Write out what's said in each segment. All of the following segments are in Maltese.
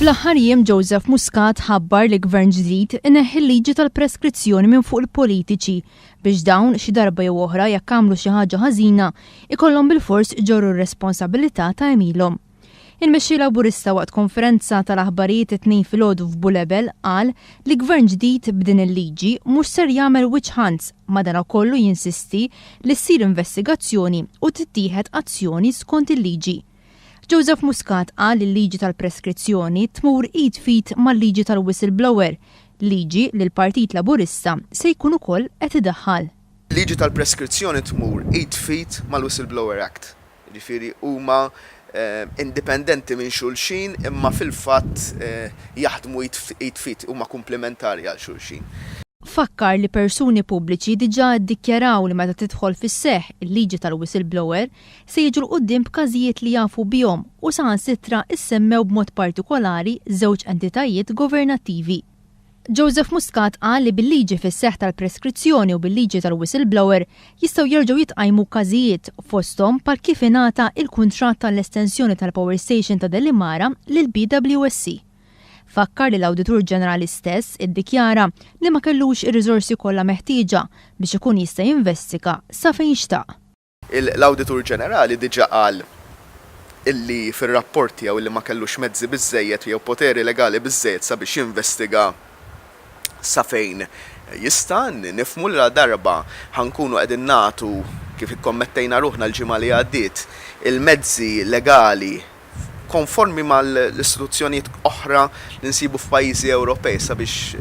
Fl-aħħar jiem Joseph Muscat ħabbar li gvern ġdid ineħħi l-liġi tal-preskrizzjoni minn fuq il-politiċi biex dawn xi darba jew oħra jekk għamlu xi ħaġa ħażina ikollhom bilfors iġorru r-responsabilità ta' għemilhom. Il-Mexxej Laburista waqt konferenza tal-aħbarijiet it-Tnejn filgħodu f'Bulebel qal li gvern ġdid b'din il-liġi mhux ser jagħmel witch hunts madanakollu jinsisti li ssir investigazzjoni u tittieħed azzjoni skont il-liġi. Joseph Muscat qal li l-liġi tal-preskrizzjoni tmur id f'id mal-liġi tal-whistleblower, liġi li l-Partit Laburista se jkun ukoll qed idaħħal. Il-liġi tal-preskrizzjoni tmur id f'id mal-Whistleblower Act. Jiġifieri huma indipendenti minn xulxin imma fil-fatt jaħdmu id f'id, huma kumplimentari għal xulxin. Fakkar li persuni pubbliċi diġà ddikjaraw li meta tidħol fis-seħħ il-liġi tal-whistleblower se jiġu 'l quddiem b'każijiet li jafu bihom u saħansitra ssemmew b'mod partikolari żewġ entitajiet governattivi. Joseph Muscat qal li bil-liġi fis-seħħ tal-preskrizzjoni u bil-liġi tal-whistleblower jistgħu jerġgħu jitqajmu każijiet, fosthom bħal kif ingħata il-kuntratt għall-estensjoni tal-power station ta' Delimara lill-BWSC. Fakkar li l-Awditur Ġenerali stess iddikjara li ma kellux ir-riżorsi kollha meħtieġa biex ikun jista' jinvestiga sa fejn xtaq. L-Awditur Ġenerali diġà qal illi fir-rapport tiegħu illi ma kellux mezzi biżżejjed jew poteri legali biżżejjed sabiex jinvestiga sa fejn jista'. Nifhmu li ladarba ħa nkunu qegħdin nagħtu, kif ikkommettejna ruħna l-ġimgħa li għaddiet, il-mezzi legali konformi mal-istituzzjonijiet oħra li nsibu f'pajjiżi Ewropej sabiex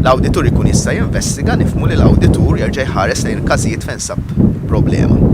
l-awditur ikun jista' jinvestiga, nifhmu li l-awditur jerġa' jħares lejn il-każijiet fejn sab problema.